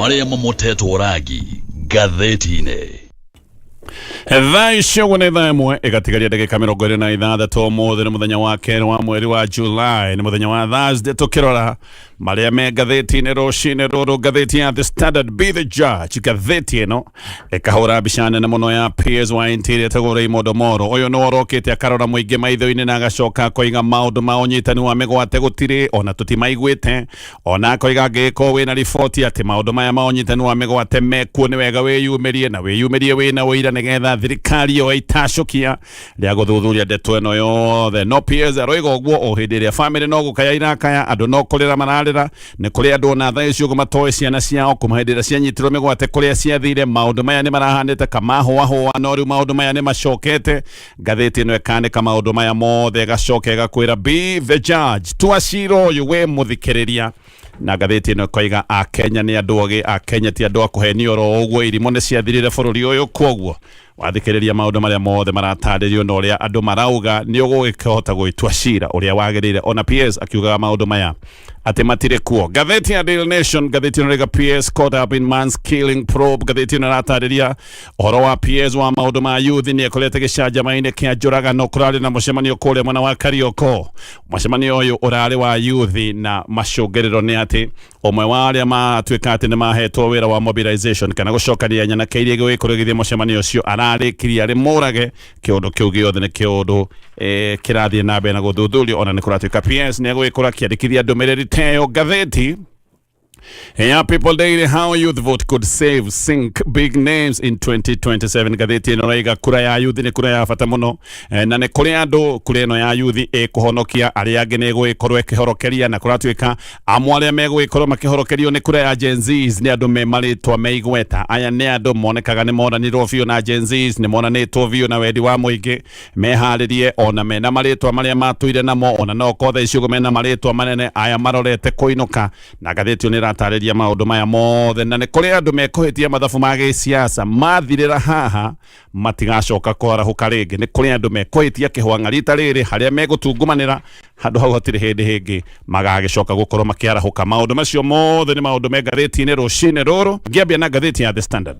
Marĩa mamotetwo rangi ngathĩti-inĩ. Thaa icio ũguo nĩ thaa 1 ĩgatigaria ndagĩka 26. Ũmũthĩ nĩ mũthenya wa kerĩ wa mweri wa July, nĩ mũthenya wa Thursday. Tũkĩrora marĩa me ngathĩti-inĩ rũcinĩ rũrũ, ngathĩti ya The Standard, Be the Judge, ngathĩti ĩno ĩkahũra mbica nene mũno ya PS wa Interior etagwo Raymond Omoro. Ũyũ nĩ orokĩte akarora mũingĩ maitho-inĩ na agacoka akoiga maũndũ ma ũnyitani wa mĩgwate gũtirĩ ona tũtimaiguĩte. Ona akoiga angĩgĩkorwo wĩna riboti atĩ maũndũ maya ma ũnyitani wa mĩgwate mekuo, nĩ wega wĩyumĩrie na wĩyumĩrie wĩna ũira nĩgetha thirikari yoe itacũkia rĩa gũthuthuria ndeto ĩno yothe. No PS aroiga ũguo o hĩndĩ ĩrĩa bamĩrĩ no gũkaya irakaya, andũ no kũrĩra mararĩra. Nĩ kũrĩ andũ ona thaa ici ũguo matoĩ ciana ciao kuma hĩndĩ ĩrĩa cianyitirwo mĩgwate kũrĩa ciathire. Maũndũ maya nĩ marahanĩte kamahũahũa, no rĩu maũndũ maya nĩ macokete. Ngathĩti ĩno ĩkanĩka maũndũ maya mothe, ĩgacoka ĩgakwĩra be the judge, tua cira ũyũ we mũthikĩrĩria. Na ngathĩti ĩno ĩkoiga Akenya nĩ andũ ogĩ, Akenya ti andũ a kũhenio oro ũguo, irimũ nĩ ciathirire bũrũri ũyũ. Kwoguo wathikĩrĩria maũndũ marĩa mothe maratarĩrio na ũrĩa andũ marauga, nĩ ũgũgĩkĩhota gũgĩtua cira ũrĩa wagĩrĩire. Ona PS akiugaga maũndũ maya atĩ matirĩ kuo. Ngathĩti ya Daily Nation, ngathĩti ĩno ĩrauga PS caught up in man's killing probe. Ngathĩti ĩno ĩratarĩria ũhoro wa PS wa maũndũ ma youth nĩ ekorete gĩcanjama-inĩ kĩa njũragano. Kũrarĩ na mũcemanio kũrĩa mwena wa Karioko. Mũcemanio ũyũ ũrarĩ wa youth na macũngĩrĩro nĩ atĩ ũmwe wa arĩa matuĩka atĩ nĩ mahetwo wĩra wa mobilization kana gũcokania nyanake iria igũgĩkorwo igĩthiĩ mũcemanio ũcio ararĩkirie arĩ mũrage. Kĩũndũ kĩu gĩothe nĩ kĩũndũ kĩrathiĩ na mbere na gũthuthurio. Ona nĩ kũratuĩka PS nĩ egũgĩkorwo akĩandĩkithia ndũmĩrĩri ta ĩyo. Ngathĩti ya People Daily, how youth vote could save sink big names in 2027. Ngathĩti ĩno raiga kura ya youth nĩ kura ya bata mũno, na nĩ kũrĩ andũ kura ĩno ya youth ĩkũhonokia, arĩa angĩ nĩ ĩgũgĩkorwo ĩkĩhorokeria. Na kũratuĩka amwe arĩa megũgĩkorwo makĩhorokerio nĩ kura ya Gen Zs nĩ andũ me marĩtwa me igweta. Aya nĩ andũ monekaga nĩ monanirwo biũ na Gen Zs, nĩ monanĩtwo biũ na wendi wa mũingĩ, meharĩrie ona mena marĩtwa marĩa matũire namo, ona no ũkorwo thaa ici ũguo mena marĩtwa manene. Aya marorete kũinũka, na ngathĩti ĩyo nĩ ĩratarĩria maũndũ maya mothe. Na nĩ kũrĩ andũ mekũhĩtia mathabu ma gĩsiasa, mathirĩra haha matigacoka kwarahũka rĩngĩ. Nĩ kũrĩ andũ mekũhĩtia kĩhwang'a rita rĩrĩ, harĩa megũtungumanĩra handũ hau hatirĩ hĩndĩ hĩngĩ magagĩcoka gũkorwo makĩarahũka. Maũndũ macio mothe nĩ maũndũ me ngathĩti-inĩ rũcinĩ rũrũ. Ngĩambia na ngathĩti ya The Standard,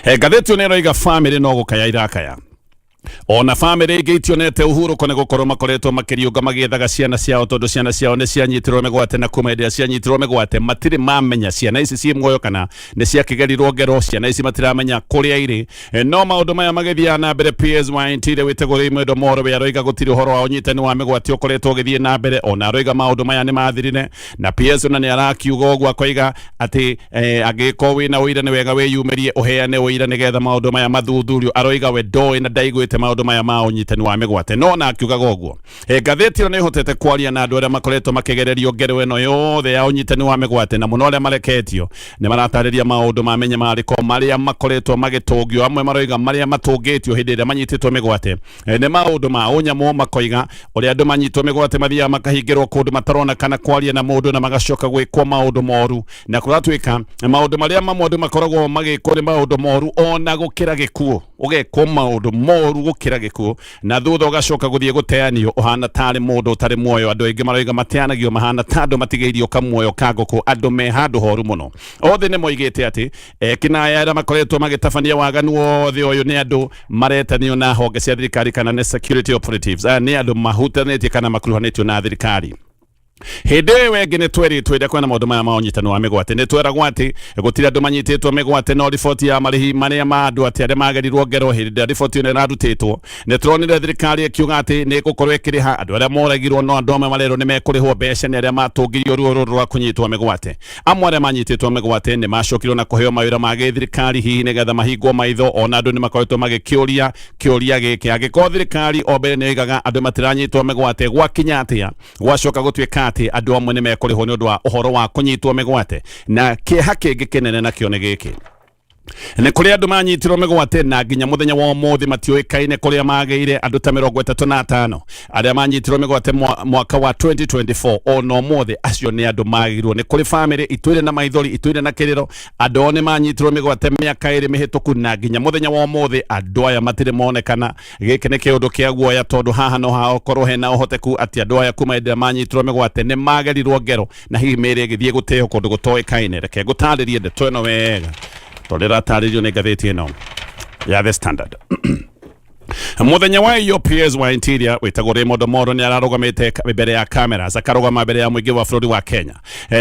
ngathĩti ĩyo nĩ ĩroiga bamĩrĩ no gũkaya irakaya, ona bamĩrĩ ingĩ itionete ũhurũko nĩ gũkorwo makoretwo makĩriũnga magĩethaga ciana ciao, tondũ ciana ciao nĩ cianyitirwo mĩgwate, na kuma hĩndĩ ĩrĩa cianyitirwo mĩgwate matirĩ mamenya ciana ici ciĩ muoyo kana nĩ ciakĩgerirwo ngero. Ciana ici matiramenya kũrĩa irĩ. No maũndũ maya magĩthiaga na mbere, PS wa Interior wĩtagwo Raymond Omoro we aroiga gũtirĩ ũhoro wa ũnyitani wa mĩgwate ũkoretwo ũgĩthiĩ na mbere. Ona aroiga maũndũ maya nĩ mathirire, na PS ona nĩ arakiuga ũguo akoiga atĩ angĩgĩkorwo wĩna ũira nĩ wega wĩyumĩrie ũheane ũira nĩgetha maũndũ maya mathuthurio. Aroiga we ndoĩ na ndaiguĩte maũndũ maya ma ũnyitani wa mĩgwate. No ona akiugaga ũguo, ngathĩti ĩno nĩ ĩhotete kwaria na andũ arĩa makoretwo makĩgererio ngero ĩno yothe ya ũnyitani wa mĩgwate, na mũno arĩa mareketio nĩ maratarĩria maũndũ ma mĩnyamarĩko marĩa makoretwo magĩtũngio. Amwe maroiga marĩa matũngĩtio hĩndĩ ĩrĩa manyitĩtwo mĩgwate nĩ maũndũ ma ũnyamũ. Makoiga ũrĩa andũ manyitwo mĩgwate mathiaga makahingĩrwo kũndũ matarona kana kwaria na mũndũ, na magacoka gwĩkwo maũndũ moru. Na kũratuĩka maũndũ marĩa mamwe andũ makoragwo magĩkwo nĩ maũndũ moru ona gũkĩra gĩkuũ, ũgekwo maũndũ moru gũkĩra gĩkuũ, na thutha ũgacoka gũthiĩ gũteanio ũhana tarĩ mũndũ ũtarĩ muoyo. Andũ aingĩ maroiga mateanagio mahana ta andũ matigĩirio kamuoyo ka ngũkũ, andũ me handũ horu mũno. Othe nĩ moigĩte atĩ ekinaya arĩa makoretwo magĩtabania waganu wothe ũyũ nĩ andũ maretanio na honge cia thirikari kana nĩ security operatives. Aya nĩ andũ mahutanĩtie kana makuruhanĩtio na thirikari. Hĩndĩ ĩyo ĩngĩ nĩ twerĩtwo ĩrĩa kwĩna maũndũ maya ma ũnyitani wa mĩgwate, nĩ tweragwo atĩ gũtirĩ andũ manyitĩtwo mĩgwate. No riboti ya marĩhi marĩa ma andũ atĩ arĩa magerirwo ngero, hĩndĩ ĩrĩa riboti ĩno ĩrarutĩtwo, nĩ tũronire thirikari ĩkiuga atĩ nĩ ĩgũkorwo ĩkĩrĩha andũ arĩa moragirwo. No andũ amwe marerwo nĩ mekũrĩhwo mbeca nĩ arĩa matũngirio ruo rũrũ rwa kũnyitwo mĩgwate. Amwe arĩa manyitĩtwo mĩgwate nĩ macokirwo na kũheo mawĩra ma gĩthirikari, hihi nĩgetha mahingwo maitho. Ona andũ nĩ makoretwo magĩkĩũria kĩũria gĩkĩ: angĩkorwo thirikari o mbere nĩ yoigaga andũ matiranyitwo mĩgwate, gwakinya atĩa gwacoka gũtuĩka atĩ andũ amwe nĩ mekũrĩhwo nĩ ũndũ wa ũhoro wa kũnyitwo mĩgwate? Na kĩeha kĩngĩ kĩnene nakĩo nĩ gĩkĩ. Nĩ kũrĩ andũ manyitirwo mĩgwate na nginya mũthenya wa ũmũthĩ matiũĩkaine kũrĩa magĩire, andũ ta 35 arĩa manyitirwo mĩgwate mwaka wa 2024. Ona ũmũthĩ acio nĩ andũ magĩirwo. Nĩ kũrĩ famĩlĩ itũire na maithori, itũire na kĩrĩro. Andũ ao nĩ manyitirwo mĩgwate mĩaka 2 mĩhĩtũku na nginya mũthenya wa ũmũthĩ andũ aya matirĩ monekana. Gĩkĩ nĩ kĩũndũ kĩa guoya tondũ haha no hakorwo hena ũhoteku atĩ andũ aya kuma hĩndĩ ĩrĩa manyitirwo mĩgwate nĩ magerirwo ngero na hihi mĩĩrĩ ĩgĩthiĩ gũteo kũndũ gũtoĩkaine. Reke ngũtarĩrie ndeto ĩno wega tondũ ĩratarĩrio nĩ ngathĩti ĩno ya The Standard. Muthenya wa iyo, PS wa Interior wĩtagwo Raymond Omolo nĩ ararũgamĩte mbere ya cameras, akarũgama mbere ya mũingĩ wa bũrũri wa Kenya.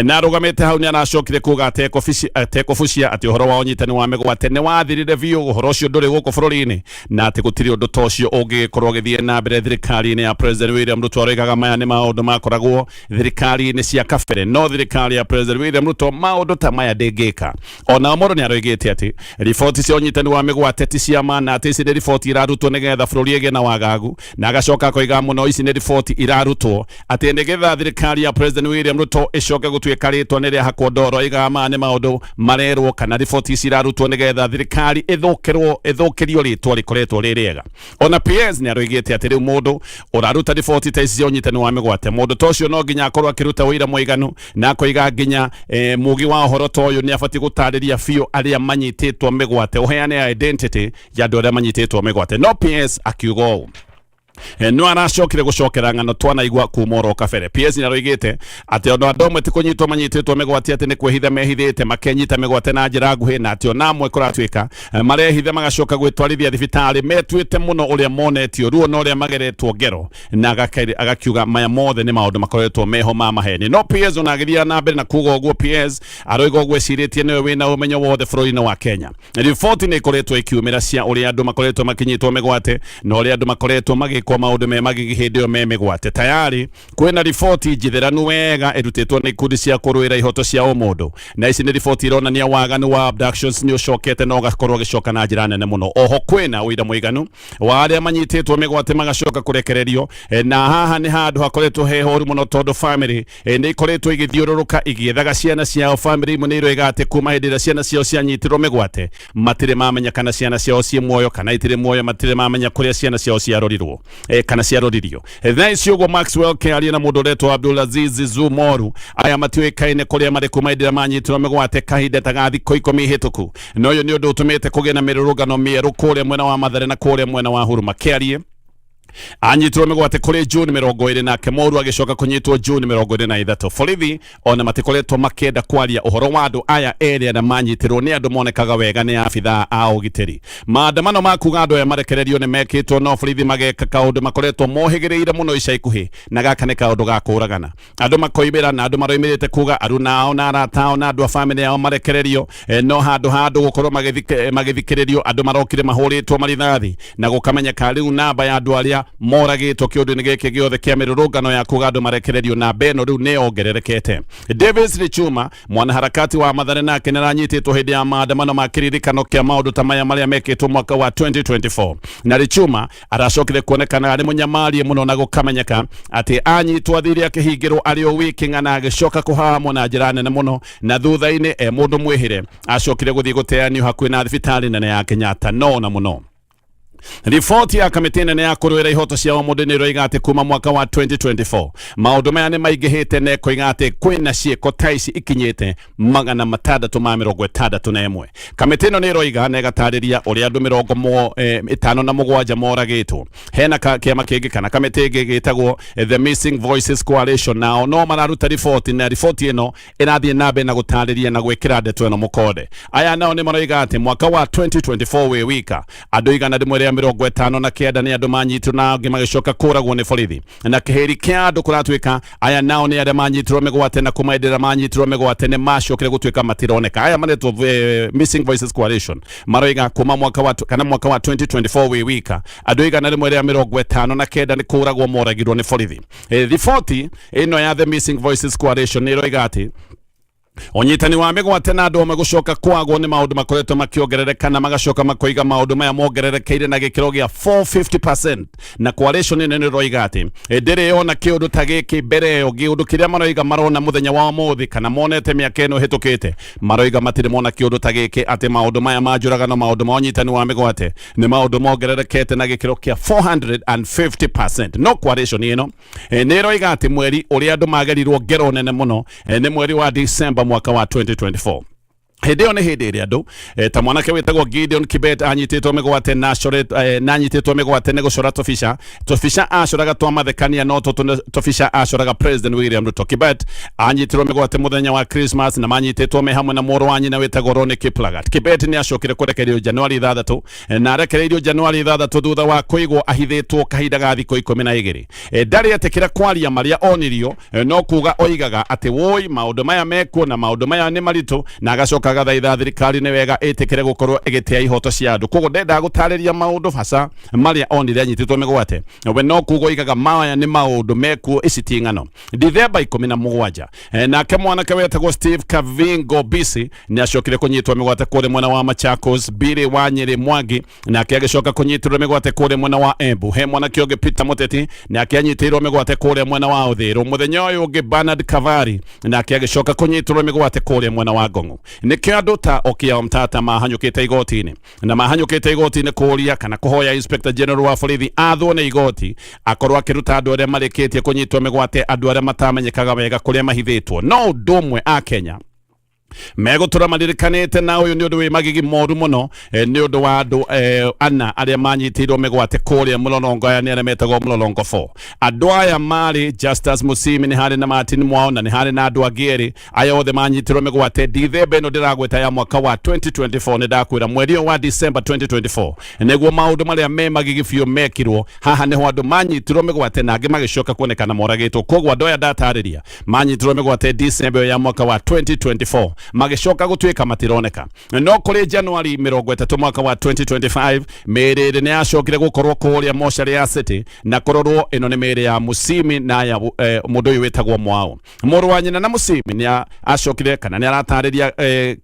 Na arũgamĩte hau nĩ aracokire kuga atekũbucia atĩ ũhoro wa ũnyitani wa mĩgwate nĩ wathirire biũ, ũhoro ũcio ndũrĩ gũkũ bũrũri-inĩ, na atĩ gũtirĩ ũndũ ta ũcio ũngĩgĩkorwo ũgĩthiĩ na mbere thirikari-inĩ ya President William Ruto. Aroigaga maya nĩ maũndũ makoragwo thirikari-inĩ cia kabere, no thirikari ya President William Ruto maũndũ ta maya ndĩngĩka. Ona Omolo nĩ aroigĩte atĩ riboti cia ũnyitani wa mĩgwate ti cia ma na atĩ ici nĩ riboti irarutwo nĩgetha bũrũri ĩgĩe na wagagu, na agacoka akoiga mũno ici nĩ riboti irarutwo atĩ nĩgetha thirikari ya President William Ruto ĩcoke gũtuĩka rĩtwa nĩ rĩahakwo ndoro. Aigaga maya nĩ maũndũ marerwo kana riboti ici irarutwo nĩgetha thirikari ĩthũkĩrwo, ĩthũkĩrio rĩtwa rĩkoretwo rĩ rĩega. Ona PS nĩ aroigĩte atĩ rĩu mũndũ ũraruta riboti ta ici cia ũnyitani wa mĩgwate, mũndũ ta ũcio no nginya akorwo akĩruta ũira mũiganu, na akoiga nginya mugi wa ũhoro ta ũyũ nĩ abatiĩ gũtarĩria biũ arĩa manyitĩtwo mĩgwate, ũheane identity ya andũ arĩa manyitĩtwo mĩgwate. No PS akiuga ũũ, no aracokire gucokera ng'ano twanaigua kuma oro kabere. PS nĩ aroigĩte atĩ ona andũ amwe ti kũnyitwo manyitĩtwo mĩgwate atĩ nĩ kwĩhitha mehithĩte, makenyita mĩgwate na njĩra nguhĩ, na atĩ ona amwe kũratuĩka marehitha magacoka gwĩtwarithia thibitarĩ metuĩte mũno ũrĩa monetio ruo na ũrĩa mageretwo ngero, na agakiuga maya mothe nĩ maũndũ makoretwo meho ma maheni. No PS ona agĩthiaga na mbere na kuga ũguo, PS aroiga ũguo ecirĩtie nĩwe wĩna ũmenyo wothe bũrũri-inĩ wa Kenya. Riboti nĩ ikoretwo ikiumĩra cia ũrĩa andũ makoretwo makinyitwo mĩgwate na ũrĩa andũ makoretwo magĩkwo maũndũ me magigi hĩndĩ ĩyo me mĩgwate. Tayari kwĩna riboti njitheranu wega ĩrutĩtwo nĩ ikundi cia kũrũĩra ihoto cia ũmũndũ, na ici nĩ riboti ironania waganu wa abductions nĩ ũcokete na ũgakorwo ũgĩcoka na njĩra nene mũno. Oho kwĩna ũira mũiganu wa arĩa manyitĩtwo mĩgwate magacoka kũrekererio. Na haha nĩ handũ hakoretwo he horu mũno tondũ family nĩ ikoretwo igĩthiũrũrũka igĩethaga ciana ciao. Family imwe nĩ iroiga atĩ kuma hĩndĩ ĩrĩa ciana ciao cianyitirwo mĩgwate matirĩ mamenya kana ciana ciao ciĩ muoyo kana itirĩ muoyo, matirĩ mamenya kũrĩa ciana ciao ciarorirwo kana ciaroririo. Thaa ici ũguo Maxwell Kĩaria na mũndũ ũretwo Abdulaziz Zumoru aya matiũĩkaine kũrĩa marĩ kuma hĩndĩ ĩrĩa manyitirwo mĩgwate kahinda ta ga thikũ 10 hĩtũku, na ũyũ nĩ ũndũ ũtũmĩte kũgĩe na mĩrũrũngano mĩerũ kũrĩa mwena wa Mathare na kũrĩa mwena wa Huruma. Kĩarie anyitirwo mĩgwate kũrĩ June 20, nake Moru agĩcoka kũnyitwo June 23. Borithi ona matikoretwo makĩenda kwaria ũhoro wa andũ aya erĩ arĩa manyitirwo nĩ andũ monekaga wega nĩ abithaa a ũgitĩri. Maandamano ma kuga andũ aya marekererio nĩ mekĩtwo, no borithi mageka kaũndũ makoretwo mohĩgĩrĩire mũno ica ikuhĩ, na gaka nĩ kaũndũ ga kũragana. Andũ makoimĩra na andũ maroimĩrĩte kuga aruna ao na arata ao na andũ a famĩlĩ yao marekererio. No handũ ha andũ gũkorwo magĩthikĩrĩrio, andũ marokire mahũrĩtwo marithathi na gũkamenyeka rĩu namba ya andũ arĩa moragĩtwo kĩũndũ-inĩ gĩkĩ gĩothe kĩa mĩrũrũngano ya kuga andũ marekererio, namba ĩno rĩu nĩ yongererekete. Davis Richuma, mwanaharakati wa Mathare, nake nĩ aranyitĩtwo hĩndĩ ya maandamano ma kĩririkano kĩa maũndũ ta maya marĩa mekĩtwo mwaka wa 2024, na Richuma aracokire kuonekana arĩ mũnyamarie mũno na gũkamenyeka atĩ anyitwo athire akĩhingĩrwo arĩ o wiki ng'ana, agĩcoka kũhahamwo na njĩra nene mũno, na thutha-inĩ e mũndũ mwĩhĩre acokire gũthiĩ gũteanio hakuhĩ na thibitarĩ nene ya Kenyatta. No na mũno riboti ya kamĩtĩ nene ya kũrũĩra ihoto cia ũmũndũ nĩ ĩroiga atĩ kuma mwaka wa 2024 maũndũ maya nĩ maingĩhĩte, na ĩkoiga atĩ kwĩna ciĩko ta ici ikinyĩte 661. Kamĩtĩ ĩno nĩ ĩroiga na ĩgatarĩria ũrĩa andũ 57 moragĩtwo. Hena kĩama kĩngĩ kana kamĩtĩ ĩngĩ gĩtagwo The Missing Voices Coalition, nao no mararuta riboti, na riboti ĩno ĩrathiĩ na mbere na gũtarĩria na gwĩkĩra ndeto ĩno mũkonde. Aya nao nĩ maroiga atĩ mwaka wa 2024 wĩ wika andũ 159 nĩ andũ manyitirwo na angĩ magĩcoka kũragwo nĩ borithi, na kĩhĩri kĩa andũ kũratuĩka aya nao nĩ arĩa manyitirwo mĩgwate, na kuma hĩndĩ ĩrĩa manyitirwo mĩgwate nĩ macokire gũtuĩka matironeka. Aya maretwo Missing Voices Coalition maroiga kuma mwaka wa kana mwaka wa 2024 wĩ wika andũ 159 nĩ kũragwo moragirwo nĩ borithi. Riboti ĩno ya The Missing Voices Coalition nĩ ĩroiga atĩ Ũnyitani wa mĩgwate na andũ amwe gũcoka kwagwo nĩ maũndũ makoretwo makĩongerereka na magacoka makoiga maũndũ maya mongererekeire na gĩkĩro gĩa 450%, na coalition ĩno nĩ ĩroiga atĩ ndĩrĩ yona kĩũndũ ta gĩkĩ mbere ĩyo. Kĩũndũ kĩrĩa maroiga marona mũthenya wa ũmũthĩ kana monete mĩaka ĩno ĩhĩtũkĩte, maroiga matirĩ mona kĩũndũ ta gĩkĩ, atĩ maũndũ maya ma njũragano, maũndũ ma ũnyitani wa mĩgwate nĩ maũndũ mongererekete na gĩkĩro kĩa 450%. No coalition ĩno nĩ ĩroiga atĩ mweri ũrĩa andũ magerirwo ngero nene mũno nĩ mweri wa December mwaka wa 2024. Hĩndĩ ĩyo nĩ hĩndĩ ĩrĩa andũ ta mwanake wĩtagwo Gideon Kibet anyitĩtwo mĩgwate na na anyitĩtwo mĩgwate nĩ gũcora tũbica, tũbica acoraga twa mathekania, no tũtũ tũbica acoraga President William Ruto. Kibet anyitirwo mĩgwate mũthenya wa Christmas na manyitĩtwo me hamwe na mũrũ wa nyina wĩtagwo Ronnie Kiplagat. Kibet nĩ acokire kũrekererio Januari 6, na arekereirio Januari 6 thutha wa kũigwo ahithĩtwo kahinda ga thikũ 12. Ndarĩ etĩkĩra kwaria marĩa onirio, no kuga oigaga atĩ woi, maũndũ maya mekuo na maũndũ maya nĩ maritũ, na agacoka agathaitha thirikari nĩ wega ĩtĩkĩre gũkorwo ĩgĩtĩa ihoto cia andũ. Koguo ndendaga gũtarĩria maũndũ hasa marĩa onire anyitĩtwo mĩgwate, we no kuga oigaga maya nĩ maũndũ mekuo, ici ti ng'ano. Dithemba 17, nake mwanake wetagwo Steve Kavingo Bisi nĩ acokire kũnyitwo mĩgwate kũrĩa mwena wa Machakos. Biri wa Nyeri Mwangi nake agĩcoka kũnyitĩrwo mĩgwate kũrĩa mwena wa Embu. He mwanake ũngĩ Peter Muteti nake anyitĩirwo mĩgwate kũrĩa mwena wa Uthiru. Mũthenya ũyũ ũngĩ Bernard Kavari nake agĩcoka kũnyitĩrwo mĩgwate kũrĩa mwena wa Ngong'u. Nĩkĩo andũ ta Okiya Omtata mahanyũkĩte igoti-inĩ, na mahanyũkĩte igoti-inĩ kũũria kana kũhoya Inspector General wa borithi athwo nĩ igoti akorwo akĩruta andũ arĩa marĩkĩtie kũnyitwo mĩgwate, andũ arĩa matamenyekaga wega kũrĩa mahithĩtwo. No ũndũ ũmwe a Kenya megũtũra maririkanĩte na ũyũ nĩ ũndũ wĩ magigi moru mũno, nĩ ũndũ wa andũ ana arĩa manyitĩirwo mĩgwate kũrĩa mũlolongo. Aya nĩ arĩa metagwo Mũlolongo 4. Andũ aya marĩ Justus Musimi, nĩ harĩ na Martin Mwao, na nĩ harĩ na andũ angĩ erĩ. Aya othe manyitĩrwo mĩgwate Dithemba ĩno ndĩragweta ya mwaka wa 2024. Nĩ ndakwĩra mweri ũyũ wa December 2024 nĩguo maũndũ marĩa me magigi biũ mekirwo. Haha nĩho andũ manyitirwo mĩgwate na angĩ magĩcoka kuonekana moragĩtwo. Koguo andũ aya ndatarĩria manyitirwo mĩgwate December ĩyo ya mwaka wa 2024, magĩcoka gũtuĩka matironeka. No kũrĩ Januari 30 mwaka wa 2025, mĩĩrĩ ĩrĩ nĩ yacokire gũkorwo kũrĩa mocarĩ ya City na kũrorwo ĩno nĩ mĩĩrĩ ya Musimi na ya mũndũ ũyũ wĩtagwo Mwao, mũrũ wa nyina na Musimi. Nĩ acokire kana nĩ aratarĩria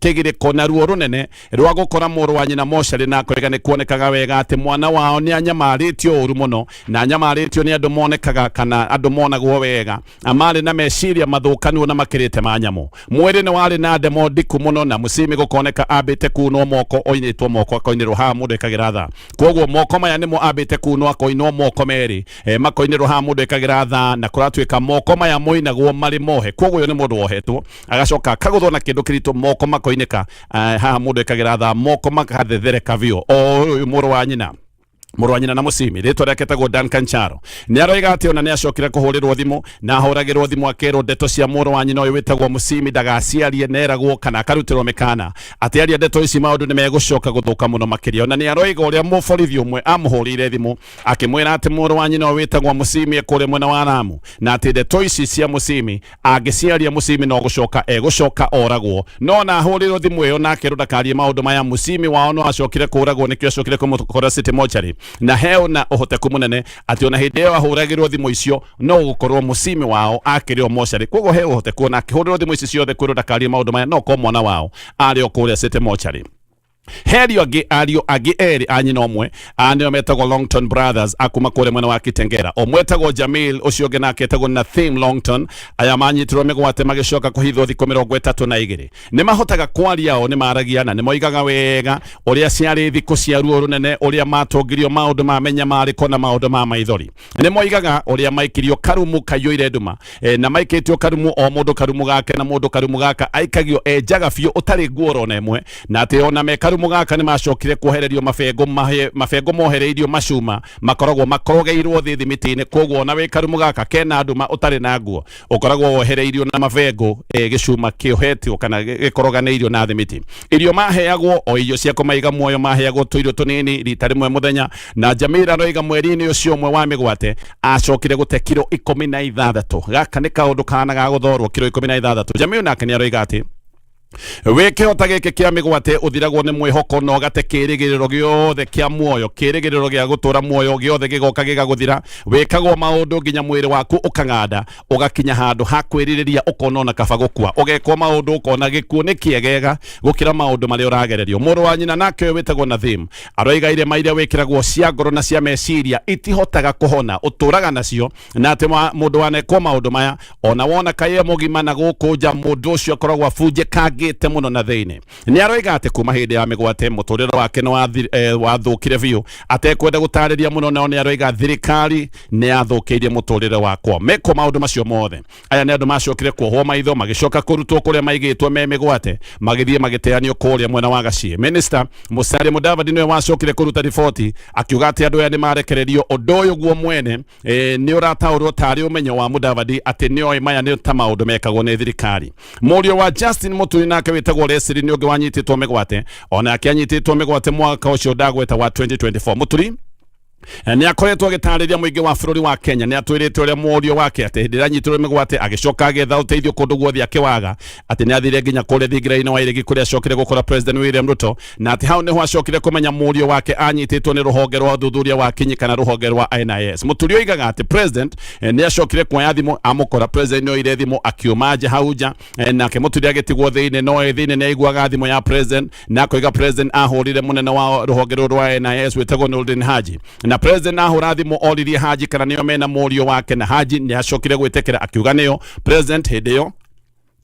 kĩgirĩko na ruo rũnene rwa gũkora mũrũ wa nyina mocarĩ, na akoiga nĩ kuonekaga wega atĩ mwana wao nĩ anyamarĩtio ũru mũno, na anyamarĩtio nĩ andũ monekaga kana andũ monagwo wega marĩ na meciria mathũkanu na makĩrĩte ma nyamũ. Mwĩrĩ nĩ warĩ na ndemo ndiku mũno, na Musimi gũkoneka ambĩte kunwo moko, oinĩtwo moko akoinĩrwo haha mũndũ ekagĩra thaa. Koguo moko maya nĩmo ambĩte kunwo, akoinwo moko merĩ, makoinĩrwo haha mũndũ ekagĩra thaa, na kũratuĩka moko maya moinagwo marĩ mohe. Koguo ũyũ nĩ mũndũ wohetwo, agacoka akagũthwo na kĩndũ kĩritũ, moko makoinĩka, haha mũndũ ekagĩra thaa, moko makathethereka biũ. O ũyũ mũrũ wa nyina na Musimi, rĩtwa rĩake etagwo Duncan Charo, nĩ aroiga atĩ ona nĩ acokire kũhũrĩrwo thimũ, na ahũragĩrwo thimũ akerwo ndeto cia mũrũ wa nyina ũyũ wĩtagwo Musimi ndagaciarie, neragwo kana akarutĩrwo mĩkana atĩ aria ndeto ici maũndũ nĩ megũcoka gũthũka mũno makĩria. Ona nĩ aroiga ũrĩa mũborithi ũmwe amũhũrĩire thimũ akĩmwĩra atĩ mũrũ wa nyina ũyũ wĩtagwo Musimi e kũrĩa mwena wa Lamu, na atĩ ndeto ici cia Musimi angĩciaria, Musimi no gũcoka egũcoka oragwo. No na ahũrĩrwo thimũ ĩyo na akerwo ndakarie maũndũ maya, Musimi wao no acokire kũragwo. Nĩkĩo acokire kũmũkora City Mortuary, na he ona ũhoteku mũnene atĩ ona hĩndĩ ĩyo ahũragĩrwo thimũ icio no gũkorwo Musimi wao akĩrĩ o mocarĩ. Koguo he ũhoteku ona akĩhũrĩrwo thimũ ici ciothe kwĩrwo ndakarie maũndũ maya, no korwo mwana wao arĩ o kũrĩa City Mortuary. Herio angĩ, ariũ angĩ erĩ a nyina ũmwe, a nĩo metagwo Longton Brothers akuma kũrĩa mwena wa Kitengera. Ũmwe etagwo Jamil, ũcio ũngĩ nake etagwo Nathim Longton. Aya manyitirwo mĩgwate magĩcoka kũhithwo thikũ 32. Nĩ mahotaga kwaria, o nĩ maragia na nĩ moigaga wega ũrĩa ciarĩ thikũ cia ruo rũnene, ũrĩa matongirio maũndũ ma mĩnyamarĩko na maũndũ ma maithori. Nĩ moigaga ũrĩa maikirio karumu kaiyũire nduma, na maikĩtio karumu o mũndũ karumu gake, na mũndũ karumu gaka aikagio enjaga biũ ũtarĩ nguo ona ĩmwe, na atĩ ona me karumu gaka nĩ macokire kuohererio mabengo, mabengo mohereirio macuma makoragwo makorogeirwo thĩ thimiti-inĩ. Koguo ona wĩ karumu gaka kena nduma ũtarĩ na nguo, ũkoragwo wohereirio na mabengo, gĩcuma kĩohetwo kana gĩkoroganĩirio na thimiti. Irio maheagwo o irio cia kũmaiga muoyo, maheagwo tũirio tũnini rita rĩmwe mũthenya. Na Jamila aroiga mweri-inĩ ũcio ũmwe wa mĩgwate acokire gũte kiro 16. Gaka nĩ kaũndũ kana ga gũthorwo, kiro 16. Jamil nake nĩ aroiga atĩ Wĩ kĩhota gĩkĩ kĩa mĩgwate ũthiragwo nĩ mwĩhoko na ũgate kĩĩrĩgĩrĩro gĩothe kĩa muoyo. Kĩĩrĩgĩrĩro gĩa gũtũra muoyo gĩothe gĩgoka gĩgagũthira. Wĩkagwo maũndũ nginya mwĩrĩ waku ũkang'anda, ũgakinya handũ ha kwĩrirĩria ũkona ona kaba gũkua. Ũgekwo maũndũ ũkona gĩkuũ nĩ kĩegega gũkĩra maũndũ marĩa ũragererio. Mũrũ wa nyina nake ũyũ wĩtagwo Nadhim aroiga irema iria wĩkĩragwo cia ngoro na cia meciria itihotaga kũhona, ũtũraga nacio na atĩ mũndũ wanekwo maũndũ maya ona wona kaĩ e mũgima na gũkũ nja mũndũ ũcio akoragwo abunjĩkangĩte mũno na thĩinĩ. Nĩ aroiga atĩ kuma hĩndĩ ya mĩgwate mũtũrĩre wake nĩ wathũkire biũ atekwenda gũtarĩria mũno, nao nĩ aroiga thirikari nĩ yathũkĩirie mũtũrĩre wakwa. Mekwo maũndũ macio mothe, aya nĩ andũ macokire kuohwo maitho magĩcoka kũrutwo kũrĩa maigĩtwo me mĩgwate magĩthiĩ magĩteanio kũrĩa mwena wa Gaciĩ. Minister Musalia Mudavadi nĩwe wacokire kũruta riboti akiuga atĩ andũ aya nĩ marekererio. Ũndũ ũyũ guo mwene nĩ ũrataũrwo tarĩ ũmenyo wa Mudavadi atĩ nĩoĩ maya nĩ ta maũndũ mekagwo nĩ thirikari. Mũriũ wa Justin Muturi nake wĩtagwo Leslie nĩ ũngĩ wanyitĩtwo mĩgwate, onake anyitĩtwo mĩgwate mwaka ũcio ndagweta wa 2024. Muturi nĩ akoretwo agĩtarĩria mũingĩ wa bũrũri wa Kenya, nĩ atwĩrĩte ũrĩa mũriũ wake atĩ hĩndĩ ĩrĩa anyitirwo mĩgwate agĩcoka agĩetha ũteithio kũndũ guothe akĩwaga, atĩ nĩ athire nginya kũrĩa thingira-inĩ wa iregi kũrĩa acokire gũkora President William Ruto, na atĩ hau nĩho acokire kũmenya mũriũ wake anyitĩtwo nĩ rũhonge rwa ũthuthuria wa kinyi kana rũhonge rwa NIS. Mũturi oigaga atĩ President nĩ acokire kuoya thimũ amũkora President nĩ oire thimũ akiuma nja hau nja, nake Mũturi agĩtigwo thĩinĩ, no e thĩinĩ nĩ aiguaga thimũ ya President na akoiga President ahũrire mũnene wa rũhonge rũrũ rwa NIS wĩtagwo Nurdin Haji, na President ahũra thimũ oririe Haji kana nĩo mena mũriũ wake, na Haji nĩ acokire gwĩtĩkĩra akiuga nĩo. President hĩndĩ ĩyo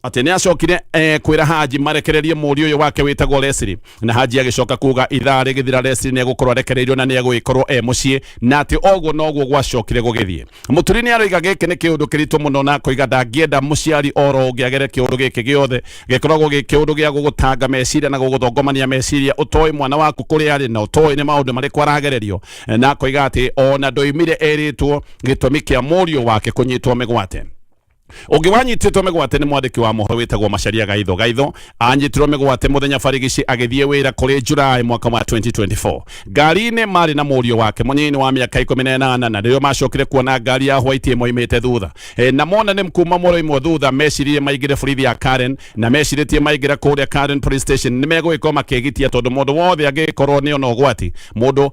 atĩ nĩ acokire kwĩra Haji marekererie mũriũ ũyũ wake wĩtagwo Leslie, na Haji agĩcoka kuga ithaa rĩgĩthira Leslie nĩ egũkorwo arekereirio na nĩ egũgĩkorwo e mũciĩ, na atĩ oguo noguo gwacokire gũgĩthiĩ. Mũturi nĩ aroiga gĩkĩ nĩ kĩũndũ kĩritũ mũno, na akoiga ndangĩenda mũciari oro ũngĩ agere kĩũndũ gĩkĩ gĩothe gĩkoragwo gĩ kĩũndũ gĩa gũgũtanga meciria na gũgũthongomania meciria, ũtoĩ mwana waku kũrĩa arĩ na ũtoĩ nĩ maũndũ marĩkũ aragererio, na akoiga atĩ ona ndoimire erĩtwo gĩtũmi kĩa mũriũ wake kũnyitwo mĩgwate. Ũngĩ wanyitĩtwo mĩgwate nĩ mwandĩki wa mohoro wĩtagwo Macharia Gaitho. Gaitho anyitirwo mĩgwate mũthenya barigici agĩthiĩ wĩra kũrĩ July mwaka wa 2024. Ngari-inĩ marĩ na mũriũ wake mũnini wa mĩaka 18, na rĩrĩa macokire kuona ngari ya white ĩmoimĩte thutha na mona nĩ kuma mũroimwo thutha, meciririe maingĩre borithi ya Karen, na mecirĩtie maingĩra kũrĩa Karen Police Station nĩ megũgĩkorwo makĩgitia, tondũ mũndũ wothe angĩgĩkorwo nĩ ona ũgwati mũndũ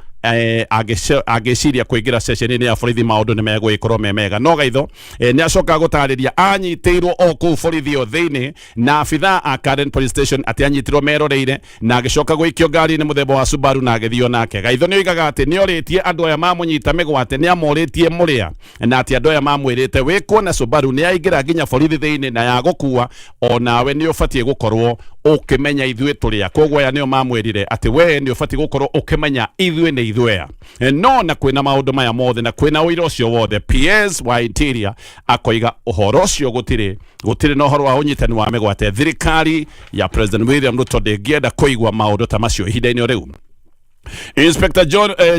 angĩciria kũingĩra ceceni-inĩ ya borithi maũndũ nĩ megũgĩkorwo me mega. No Gaitho nĩ acoka gũtarĩria anyitĩirwo o kũu borithi ĩyo thĩinĩ na abithaa a Karen Police Station atĩ anyitirwo meroreire na agĩcoka gũikio ngari-inĩ mũthemba wa Subaru na agĩthio nake. Gaitho nĩ oigaga atĩ nĩ orĩtie andũ aya mamũnyita mĩgwate, nĩ amorĩtie mũrĩa, na atĩ andũ aya mamwĩrĩte wĩkuona Subaru nĩ yaingĩra nginya borithi thĩinĩ na yagũkua o nawe nĩ ũbatiĩ gũkorwo ũkĩmenya ithuĩ tũrĩa. Koguo aya nĩo mamwĩrire atĩ we nĩ ũbatiĩ gũkorwo ũkĩmenya ithuĩ nĩ ithuĩ aya. No na kwĩna maũndũ maya mothe na kwĩna ũira ũcio wothe, PS wa Interior akoiga ũhoro ũcio gũtirĩ na ũhoro wa ũnyitani wa mĩgwate. Thirikari ya President William Ruto ndĩngĩenda kũigua maũndũ ta macio ihinda-inĩ rĩu. Inspector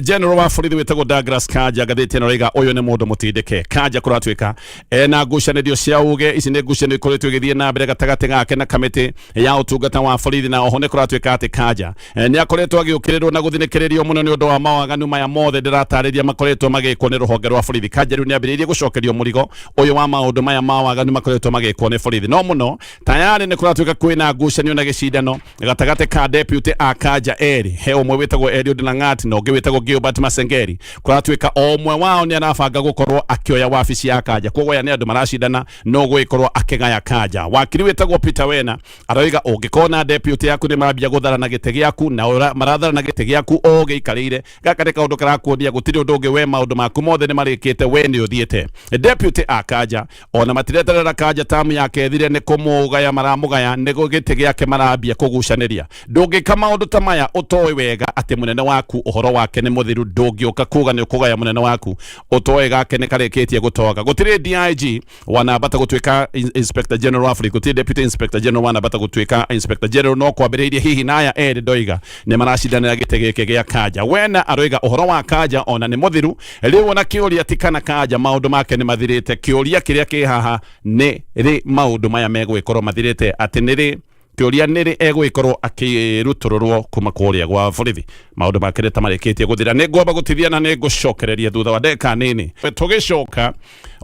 General wa borithi wĩtagwo Douglas Kanja ngathĩti ĩno raiga ũyũ nĩ mũndũ mũtindĩke. Kanja kũratuĩka ena ngucanĩrio cia uge, ici nĩ ngucanĩrio ikoretwo igĩthiĩ na mbere gatagatĩ gake na kamĩtĩ ya ũtungata wa borithi, na oho nĩ kũratuĩka atĩ Kanja nĩ akoretwo agĩũkĩrĩrwo na gũthinĩkĩrĩrio mũno nĩ ũndũ wa mawaganu maya mothe ndĩratarĩria makoretwo magĩkwo nĩ rũhonge rwa borithi. Kanja rĩu nĩ ambĩrĩirie gũcokerio mũrigo ũyũ wa maũndũ maya ma waganu makoretwo magĩkwo nĩ borithi. No mũno tayarĩ nĩ kũratuĩka kwĩna ngucanio na gĩcindano gatagatĩ ka deputy a Kanja erĩ, he ũmwe wĩtagwo Eliud Langat na ũngĩ wĩtagwo Gilbert Masengeri. Kũratuĩka o ũmwe wao nĩ arabanga gũkorwo akĩoya wabici ya Kanja, koguo aya nĩ andũ maracindana no gũgĩkorwo akĩgaya Kanja. Wakiri wĩtagwo Peter Wena aroiga ũngĩkona deputy yaku nĩ mambia gũtharana gĩtĩ gĩaku na maratharana gĩtĩ gĩaku o gĩikarĩire, gaka nĩ kaũndũ karakuonia gũtirĩ ũndũ ũngĩ, we maũndũ maku mothe nĩ marĩkĩte, we nĩ ũthiĩte. Deputy a Kanja ona matireterera Kanja tamu yake ĩthire, nĩ kũmũgaya maramũgaya, nĩ gĩtĩ gĩake marambia kũgucanĩria. Ndũngĩka maũndũ ta maya ũtoĩ wega atĩ mũnene waku ũhoro wake nĩ mũthiru. Ndũngĩũka kuga nĩ ũkũgaya mũnene waku ũtoĩ gake nĩ karĩkĩtie gũtoga. Gũtirĩ DIG wanambata gũtuĩka Inspector General wa borithi, gũtirĩ Deputy Inspector General wanambata gũtuĩka Inspector General, no kwambĩrĩirie hihi na aya erĩ ndoiga nĩ maracindanĩra gĩtĩ gĩkĩ gĩa Kanja. Wena aroiga ũhoro wa Kanja ona nĩ mũthiru rĩu, ona kĩũria ti kana Kanja maũndũ make nĩ mathirĩte, kĩũria kĩrĩa kĩ haha nĩ rĩ maũndũ maya megũgĩkorwo mathirĩte, atĩ nĩ rĩ, kĩũria nĩ rĩ egũgĩkorwo akĩrutũrũrwo kuma kũrĩa gwa borithi, maũndũ make nĩ ta marĩkĩtie gũthira. Nĩ ngwamba gũtithia na nĩ ngũcokereria thutha wa ndagĩka nini. Tũgĩcoka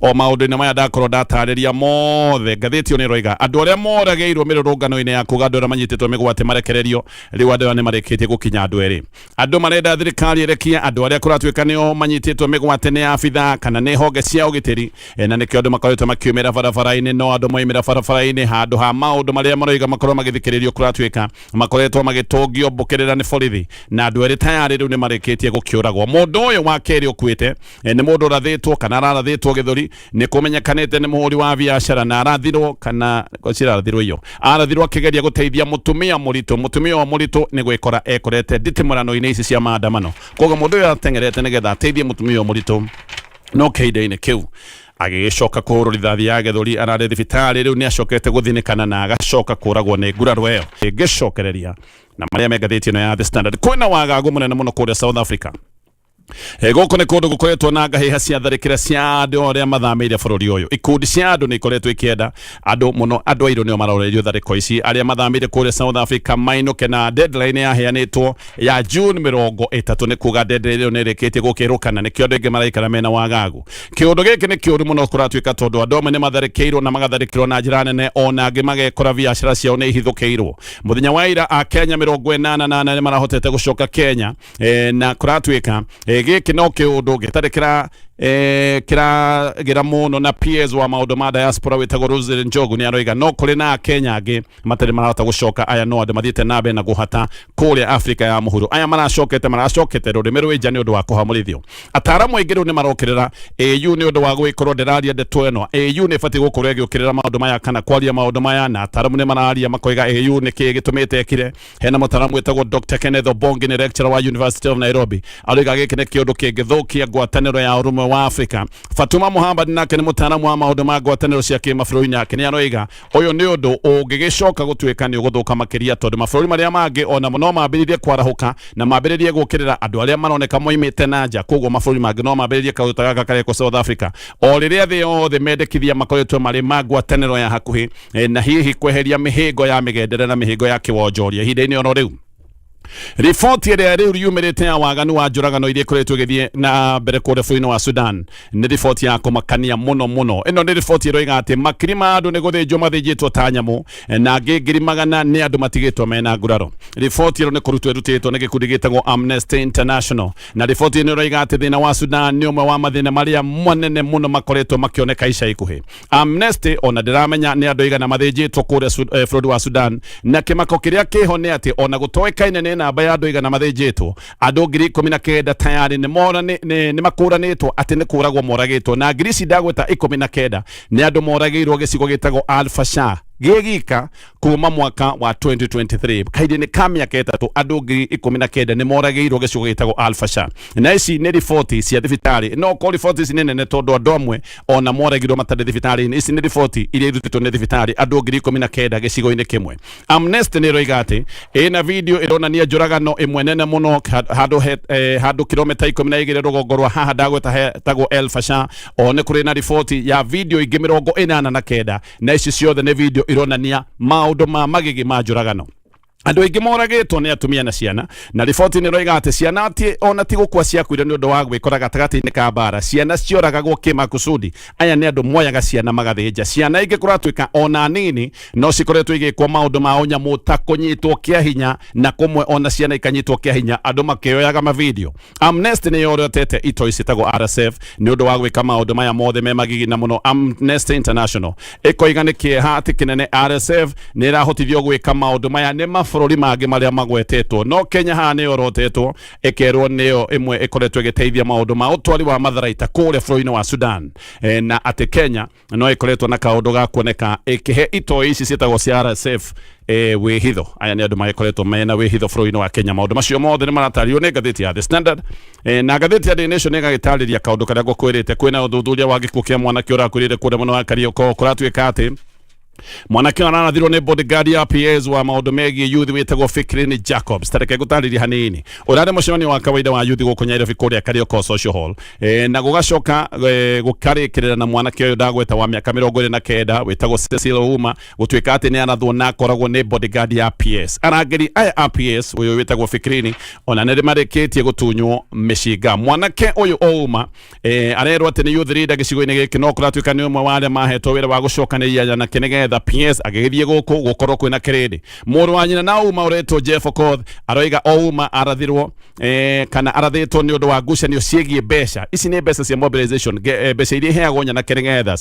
O maũndũ-inĩ maya ndakorwo ndatarĩria mothe, ngathĩti ĩyo nĩ ĩroiga andũ arĩa moragĩirwo mĩrũrũngano-inĩ ya kuga andũ arĩa manyitĩtwo mĩgwate marekererio, rĩu andũ aya nĩ marĩkĩtie gũkinya andũ erĩ. Andũ marenda thirikari ĩrekie andũ arĩa kũratuĩka nĩo manyitĩtwo mĩgwate nĩ abithaa kana nĩ honge cia ũgitĩri, na nĩkĩo andũ makoretwo makiumĩra barabara-inĩ. No andũ moimĩra barabara-inĩ handũ ha maũndũ marĩa maroiga makorwo magĩthikĩrĩrio, kũratuĩka makoretwo magĩtũngio mbũkĩrĩra nĩ borithi, na andũ erĩ tayarĩ rĩu nĩ marĩkĩtie gũkĩũragwo. Mũndũ ũyũ wa kerĩ ũkuĩte nĩ mũndũ ũrathĩtwo kana ararathĩtwo gĩthũri, nĩ kũmenyekanĩte nĩ mũhũri wa biacara, na arathirwo kana cirathirwo iyo arathirwo akĩgeria gũteithia mũtumia mũritũ. Mũtumia ũyũ mũritũ nĩ gwĩkora ekorete nditimũrano-inĩ ici cia maandamano, koguo mũndũ ũyũ ateng'erete nĩgetha ateithie mũtumia ũyũ mũritũ, no kĩhinda-inĩ kĩu agĩgĩcoka kũhũrwo rithathi ya gĩthũri. Ararĩ thibitarĩ, rĩu nĩ acokete gũthinĩkana na agacoka kũragwo nĩ nguraro ĩyo. Ngĩcokereria na marĩa me ngathĩti ĩno ya The Standard, kwĩna wagagu mũnene mũno kũrĩa South Africa. Gũkũ nĩ kũndũ gũkoretwo na ngahĩha cia tharĩkĩra cia andũ arĩa mathamĩire bũrũri ũyũ. Ikundi cia andũ nĩ ikoretwo ikĩenda andũ mũno, andũ airũ nĩo marorerio tharĩko ici, arĩa mathamĩire kũrĩa South Africa mainũke, na deadline yaheanĩtwo ya June 30, nĩ kuga deadline ĩyo nĩ ĩrĩkĩtie gũkĩrũkana, nĩkĩo andũ aingĩ maraikara mena wagagu. Kĩũndũ gĩkĩ nĩ kĩũru mũno kũratuĩka tondũ andũ amwe nĩ matharĩkĩirwo na magatharĩkĩrwo na njĩra nene, ona angĩ magekora biacara ciao nĩ ihithũkĩirwo. Mũthenya wa ira a Kenya 84 nĩ marahotete gũcoka Kenya, na kũratuĩka gĩkĩ no kĩũndũ gĩtarĩ kĩra kĩragĩra mũno, na PS wa maũndũ ma diaspora wĩtagwo Roselyn Njogu nĩ aroiga no kũrĩ na Akenya angĩ matarĩ marahota gũcoka. Aya no andũ mathiĩte na mbere na kũhata kũrĩa Afrika ya mũhuro. Aya maracokete rũrĩmĩ rwĩ nja nĩ ũndũ wa kũhamũrithio. Ataaramu aingĩ rĩu nĩ marokĩrĩra AU nĩ ũndũ wa gwĩkorwo ndĩraria ndeto ĩno. AU nĩ ĩbatiĩ gũkorwo ĩgĩũkĩrĩra maũndũ maya kana kwaria maũndũ maya, na ataaramu nĩ mararia makoiga AU nĩ kĩĩ gĩtũmĩte ĩkire. Hena mũtaaramu wĩtagwo Dr. Kenneth Obongi, nĩ lecturer wa University of Nairobi, aroiga gĩkĩ nĩ kĩũndũ kĩngĩthũkia ngwatanĩro ya ũrũmwe wa Afrika. Fatuma Muhammad nake nĩ mũtaaramu wa maũndũ ma ngwatanĩro cia kĩmabũrũri, nake nĩ aroiga ũyũ nĩ ũndũ ũngĩgĩcoka gũtuĩka nĩ ũgũthũka makĩria, tondũ mabũrũri marĩa mangĩ onamo no mambĩrĩrie kwarahũka na mambĩrĩrie gũkĩrĩra andũ arĩa maroneka moimĩte na nja. Koguo mabũrũri mangĩ no mambĩrĩrie kaũndũ ta gaka karekwo South Africa, o rĩrĩa thĩ yothe mendekithia makoretwo marĩ ma ngwatanĩro ya hakuhĩ, na hihi kweheria mĩhĩngo ya mĩgendere na mĩhĩngo ya kĩwonjoria ihinda-inĩ oro rĩu. Riboti ĩrĩa rĩu yumĩrĩte ya waganu wa njũragano iria ikoretwo ĩgĩthiĩ na mbere kũrĩa bũrũri-inĩ wa Sudan nĩ riboti ya kũmakania mũno mũno. Ĩno nĩ riboti ĩroiga atĩ makiri ma andũ nĩ gũthĩnjwo mathĩnjĩtwo ta nyamũ, na angĩ 100,000 nĩ andũ matigĩtwo mena nguraro. Riboti ĩno nĩ kũrutwo ĩrutĩtwo nĩ gĩkundi gĩtagwo Amnesty International, na riboti ĩno ĩroiga atĩ thĩna wa Sudan nĩ ũmwe wa mathĩna marĩa manene mũno makoretwo makĩoneka ica ikuhĩ. Amnesty ona ndĩramenya nĩ andũ aigana mathĩnjĩtwo kũrĩa bũrũri wa Sudan, na kĩmako kĩrĩa kĩho nĩ atĩ ona gũtoĩkaine nĩ namba ya andũ aigana mathĩnjĩtwo, andũ 19,000 tayarĩ nĩ makũranĩtwo atĩ nĩ kũragwo moragĩtwo, na ngiri ici ndagweta 19 nĩ andũ moragĩirwo gĩcigo gĩtagwo Al Fasher gĩgika kuma mwaka wa 2023. Kahinda-inĩ ka mĩaka 3 andũ 19,000 nĩ moragĩirwo gĩcigo gĩtagwo Al Fasher, na ici nĩ riboti cia thibitarĩ. No ko riboti ici nĩ nene tondũ andũ amwe ona moragirwo matarĩ thibitarĩ-inĩ. Ici nĩ riboti iria irutĩtwo nĩ thibitarĩ, andũ 19,000 gĩcigo-inĩ kĩmwe. Amnesty nĩ ĩroiga atĩ ĩna video ĩronania njũragano ĩmwe nene mũno handũ kilomita 12 rũgongo rwa haha ndagweta hetagwo El Fasher. O nĩ kũrĩ na riboti ya video ingĩ 89, na ici ciothe nĩ video ironania maũndũ ma magigi ma njũragano. Andũ aingĩ moragĩtwo nĩ atumia na ciana, na riboti nĩ ĩroiga atĩ ciana ti ona ti gũkua ciakuire nĩ ũndũ wa gwĩkora gatagatĩ-inĩ ka mbara, ciana cioragagwo kĩmakusudi. Aya nĩ andũ moyaga ciana magathĩnja ciana. Ingĩ kũratuĩka ona nini no cikoretwo igĩkwo maũndũ ma ũnyamũ ta kũnyitwo kĩa hinya, na kũmwe ona ciana ikanyitwo kĩa hinya andũ makĩoyaga mavideo. Amnesty nĩ yorotete itoi ciĩtagwo RSF nĩ ũndũ wa gwĩka maũndũ maya mothe me magigi na mũno. Amnesty International ĩkoiga nĩ kĩeha atĩ kĩnene RSF nĩ ĩrahotithio gwĩka maũndũ maya nĩ mabũrũri mangĩ marĩa magwetetwo, no Kenya haha nĩ yorotetwo ĩkerwo nĩyo ĩmwe ĩkoretwo ĩgĩteithia maũndũ ma ũtwari wa matharaita kũrĩa bũrũri-inĩ wa Sudan, na atĩ Kenya no ĩkoretwo na kaũndũ ga kuoneka ĩkĩhe itoi ici ciĩtagwo cia RSF wĩhitho. Aya nĩ andũ magĩkoretwo mena wĩhitho bũrũri-inĩ wa Kenya. Maũndũ macio mothe nĩ maratarĩrio nĩ ngathĩti ya The Standard, na ngathĩti ya Daily Nation ĩgagĩtarĩria kaũndũ karĩa ngũkwĩrĩte. Kwĩna ũthuthuria wa gĩkuũ kĩa mwanake ũrakuĩrĩire kũrĩa mwena wa Kariokor. Kũratuĩka atĩ Mwanake ũyũ ararathirwo nĩ bodyguard ya PS wa maũndũ megiĩ youth wĩtagwo Fikrini Jacobs. Tareke ngũtarĩrie hanini. Ũrarĩ mũcemanio wa kawaida wa youth gũkũ Nairobi kũrĩa Kariokor Social Hall. Na gũgacoka gũkarĩkĩrĩra na mwanake ũyũ ndagweta wa mĩaka 29 wĩtagwo Cecil Ouma gũtuĩka atĩ nĩ arathwo na akoragwo nĩ bodyguard ya PS. Arangĩri aya a PS ũyũ wĩtagwo Fikrini ona nĩ marĩkĩtie gũtunywo mĩcinga. Mwanake ũyũ Ouma arerwo atĩ nĩ youth leader gĩcigo-inĩ gĩkĩ no kũratuĩka nĩ ũmwe wa arĩa mahetwo wĩra wa gũcokanĩrĩria anake nĩgetha PS agĩgĩthiĩ gũkũ gũkorwo kwĩna kĩrĩndĩ. Mũrũ wa nyina na Ouma ũretwo Jeff Okoth aroiga Ouma arathirwo kana arathĩtwo nĩ ũndũ wa ngucanio ciĩgiĩ mbeca. Ici nĩ mbeca cia mobilization, mbeca iria iheagwo nyanake nĩgetha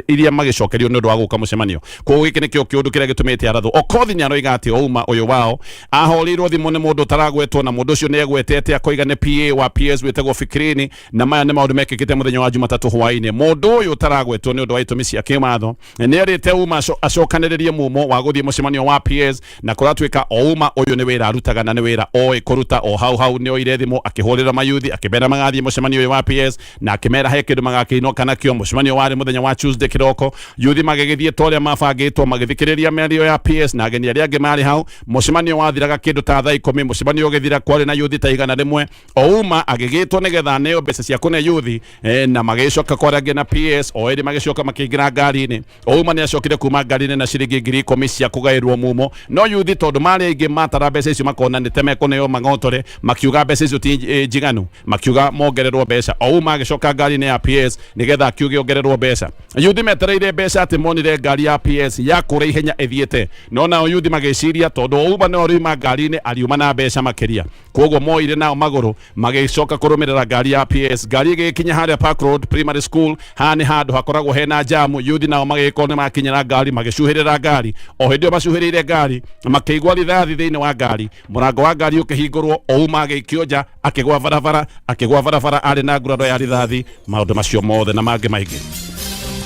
iria magĩcokerio nĩ ũndũ wa gũka mũcemanio. Koguo gĩkĩ nĩkĩo kĩũndũ kĩrĩa gĩtũmĩte arathwo. Okoth nĩ aroiga atĩ Ouma ũyũ wao ahũrĩirwo thimũ nĩ mũndũ ũtaragwetwo na mũndũ ũcio nĩ egwetete akoiga nĩ PA wa PS wĩtagwo Fikirini, na maya nĩ maũndũ mekĩkĩte mũthenya wa Jumatatũ hwaĩ-inĩ. Mũndũ ũyũ ũtaragwetwo nĩ ũndũ wa itũmi cia kĩwatho nĩ erĩte Ouma acokanĩrĩrie mumo wa gũthiĩ mũcemanio wa PS, na kũratuĩka Ouma ũyũ nĩ wĩra arutaga na nĩ wĩra oĩ kũruta. O hau hau nĩ oire thimũ akĩhũrĩra mayuthi akĩmera magathiĩ mũcemanio ũyũ wa PS na akĩmera he kĩndũ magakĩinũka nakĩo. Mũcemanio warĩ mũthenya wa Tuesday kĩroko, yuthi magĩgĩthiĩ ta ũrĩa mabangĩtwo magĩthikĩrĩria mĩario ya PS na ageni arĩa angĩ marĩ hau. Mũcemanio wathiraga kĩndũ ta thaa 10. Mũcemanio ũgĩthira kwarĩ na yuthi ta 100. Ouma agĩgĩtwo nĩgetha aneo mbeca cia kũne yuthi, na magĩcoka kwarangia na PS. O erĩ magĩcoka makĩingĩra ngari-inĩ. Ouma nĩ acokire kuma ngari-inĩ na ciringi 10,000 cia kũgaĩrwo mumo, no yuthi tondũ marĩ aingĩ matara mbeca icio makona nĩ temekũneo mang'otore, makiuga mbeca icio ti njiganu, makiuga mongererwo mbeca. Ouma agĩcoka ngari-inĩ ya PS nĩgetha akiuge ongererwo mbeca. Yuthi metereire mbeca atĩ monire ngari ya PS ya kũrĩa ihenya ĩthiĩte, no nao yuthi magĩciria tondũ Ouma nĩwe ũriuma ngari-inĩ ariuma na mbeca makĩria, koguo moire nao magũrũ magĩcoka kũrũmĩrĩra ngari ya PS. Ngari ĩgĩkinya harĩa Park Road Primary School, haha nĩ handũ hakoragwo hena jamu. Yuthi nao magĩgĩkorwo nĩ makinyĩra ngari magĩcuhĩrĩra ngari. O hĩndĩ ĩyo macuhĩrĩire ngari makĩigua rithathi thĩinĩ wa ngari, mũrango wa ngari ũkĩhingũrwo, Ouma agĩikio nja akĩgwa barabara, akĩgwa barabara arĩ na nguraro ya rithathi. Maũndũ macio mothe na mangĩ maingĩ,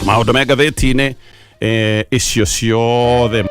maũndũ me ngathĩti-inĩ icio ciothe.